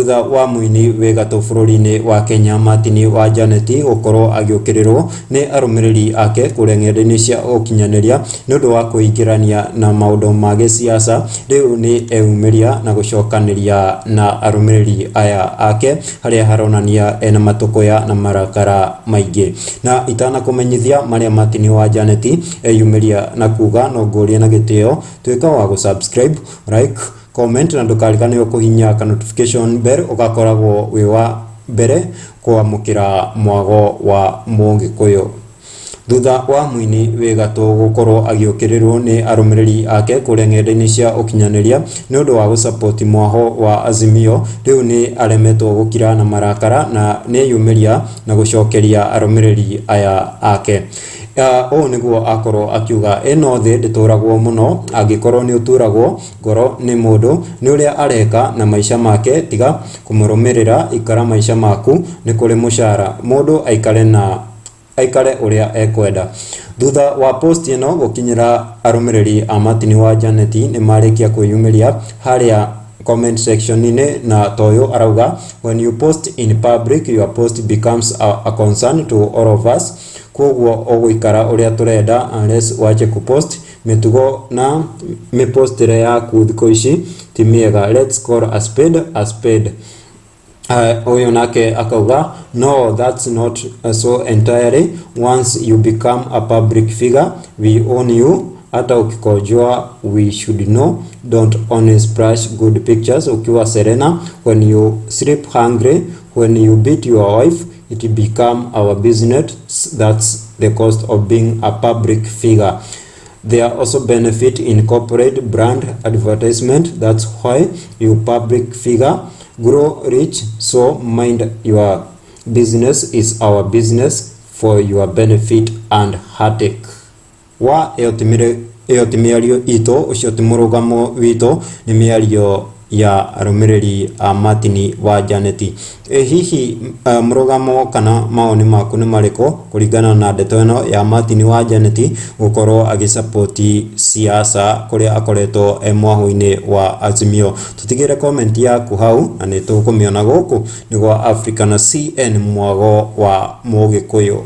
Thutha wa mũini wĩ gatũ bũrũri-inĩ wa Kenya Martin wa Janet gũkorwo agĩũkĩrĩrwo nĩ arũmĩrĩri ake kũrĩa ng'enda-inĩ cia ũkinyanĩria nĩ ũndũ wa kwĩingĩrania na maũndũ ma gĩsiasa, rĩu nĩ eyumĩria na gũcokanĩria na arũmĩrĩri aya ake harĩa haronania ena matũkũya na marakara maingĩ. Na itanakũmenyithia marĩa Martin wa Janet eyumĩria na kuga, no ngũrie na gĩtĩo tuĩka wa gũ subscribe, like, comment na ndũkariganĩrwo kũhihinya ka notification bell ũgakoragwo wĩ wa mbere kwamũkĩra mwago wa Mũgĩkũyũ. Thutha wa mũini wĩ gatũ gũkorwo agĩũkĩrĩrwo nĩ arũmĩrĩri ake kũrĩa ng'enda-inĩ cia ũkinyanĩria nĩ ũndũ wa gũsapoti mwaho wa Azimio, rĩu nĩ aremetwo gũkira na marakara na nĩeyumĩria na gũcokeria arũmĩrĩri aya ake. Ũũ nĩguo akorwo akiuga, ĩno thĩ ndĩtũragwo mũno, angĩkorwo nĩ ũturagwo ngoro nĩ mũndũ nĩ ũrĩa areka na maica make tiga kũmũrũmĩrĩra, ikara maica maku nĩ kũrĩ mũcara, mũndũ aikare na aikare ũrĩa ekwenda. Thutha wa post ĩno gũkinyĩra arũmĩrĩri a Martin wa Janet nĩ marĩkia kwĩyumĩria harĩa comment section-inĩ na toyũ arauga, when you post in public your post becomes a concern to all of us, koguo ũgũikara ũrĩa tũrenda unless wache kupost. Mĩtugo na mĩpostĩre yaku thikũ ici ti mĩega, let's call a spade a spade. Ũyũ nake akauga, no, that's not so entirely. Once you become a public figure, we own you. Hata ukikojoa we should know. Don't only splash good pictures ukiwa Serena. When you sleep hungry, when you beat your wife, it become our business. That's the cost of being a public figure. There are also benefit in corporate brand advertisement. That's why you public figure grow rich. So mind your business is our business for your benefit and heartache. Wa ĩyo ti mĩario itũ, ũcio ti mũrũgamo witũ, nĩ mĩario ya arũmĩrĩri a Martin wa Janet. Ĩ hihi mũrũgamo kana mawoni maku nĩ marĩkũ kũringana na ndeto ĩno ya Martin wa Janet gũkorwo agĩsapoti siasa kũrĩa akoretwo e mwahũ-inĩ wa Azimio? Tũtigĩre comment yaku hau na nĩ tũkũmĩona gũkũ nĩ gwa Africa na CN mwago wa Mũgĩkũyũ.